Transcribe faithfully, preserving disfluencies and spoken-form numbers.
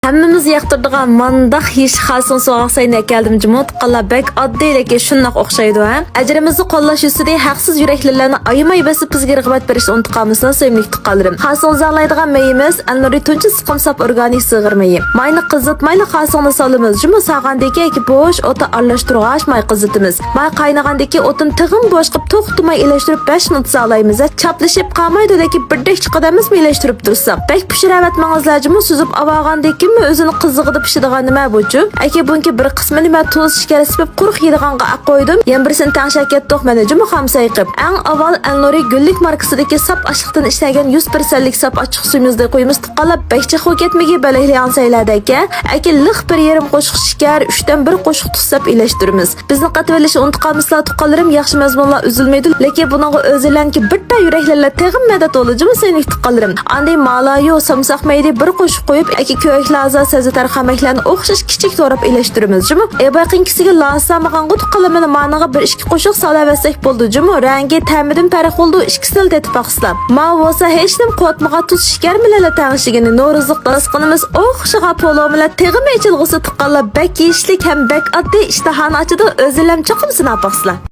ھەممىمىز ياقتۇرىدىغان مانداق يېشىل خاسىڭ سوغۇق سەينى ئەكەلدىم جۇمۇ، تۇغقانلار، بەك ئاددىي، لېكىن شۇنداق ئوخشايدۇ ھە. ئەجرىمىزنى قوللاش ئۈستىدە ھەقسىز يۈرەكلىرىلەرنى ئايىماي بېسىپ بىزگە رىغبەت بېرىشنى ئۇنتۇپ قالمىسىڭىز سۆيۈملۈك تۇغقانلىرىم. خاسىڭ ئۇزاقلايدىغان مېيىمىز ئەلنۇرى تۇنجى سىقىم ساپ ئورگانىك سىغىر مېيى. ماينى قىزىتمايلا خاسىڭنى سالىمىز جۇمۇ، سالغاندىن كېيىن بوش ئوتتا ئارىلاشتۇرغاچ ماي قىزىتىمىز. ماي قاينىغاندىن كېيىن ئوتتىن تېخىمۇ بوش قىلىپ توختىماي ئىلەشتۈرۈپ بەش مىنۇت ساقلايمىز ھە. چاپلىشىپ قالمايدۇ، لېكىن بىردەك چىقىدۇ ئەمەسمۇ ئىلەشتۈرۈپ تۇرسا. بەك پىشۇرۇۋەتمەڭلار جۇمۇ، سۈزۈپ ئاۋالغاندىن كېيىنمۇ ئۆزىنى قىزىقىدا پىشىدىغان نېمە بۇچۇ. ئەكى بۇنىڭكى بىر قىسمىنى مەن تۇز شېكەر سېپىپ قۇرۇق يەيدىغانغا ئەپ قويدۇم. يەنە بىرسىنى تەڭشەپ كەتتۇق مانا جۇمۇ خام سايقىپ. ئەڭ ئاۋۋال ئەلنۇرى گۈللۈك ماركىسىدىكى ساپ ئاشلىقتىن ئىشلەنگەن يۈز پىرسەنتلىك ساپ ئاچچىق سۈيىمىزنى قويىمىز تۇغقانلار، بەك جىق بولۇپ كەتمىگەي بەلەكلىگەن سەيلەردەككە. ئەكى لىق بىر يېرىم قوشۇق شېكەر، ئۈچتىن بىر قوشۇق تۇز سەپ ئىلەشتۈرىمىز. بىزنى قېتىۋېلىشنى ئۇنتۇپ قالمىسىلا تۇغقانلىرىم، ياخشى مەزمۇنلار ئۈزۈلمەيدۇ، لېكىن بۇنىڭغا ئۆزۈلەنكى بىر تە يۈرەكلەرلا تېخىمۇ مەدەت بولىدۇ جۇمۇ سۆيۈملۈك تۇغقانلىرىم. ئاندىن مالايو، سامساق مەيدە بىر قوشۇق قويۇپ، ئەكى كۆك لازا، سەۋزە تەرخەمەكلەرنى ئوخشاش كىچىك توراپ ئىلەشتۈرىمىز جۇمۇ. ئېباقىنكىسىگە لازا سالمىغانغۇ تۇغقانلىرىم، مانا مانىغا بىر ئىككى قوشۇق سالاۋەتسەك بولىدۇ جۇمۇ. رەڭگى، تەمىدىن پەرق بولىدۇ، ئىككىسىنىلا تېتىپ باقىسىلا. ماۋۇ بولسا ھېچنېمە قوتمىغان تۇز شېكەر بىلەنلا تەڭشىگىنى، نورۇزلۇق داستىخىنىمىز ئوخشىغان پولۇ بىلەن تېخىمۇ ئېچىلغۇسى تۇغقانلار، بەك يېيىشلىك ھەم بەك ئاددىي، ئىشتىھانى ئاچىدۇ، ئۆزىلەم چوقۇم سىناپ باقسىلا.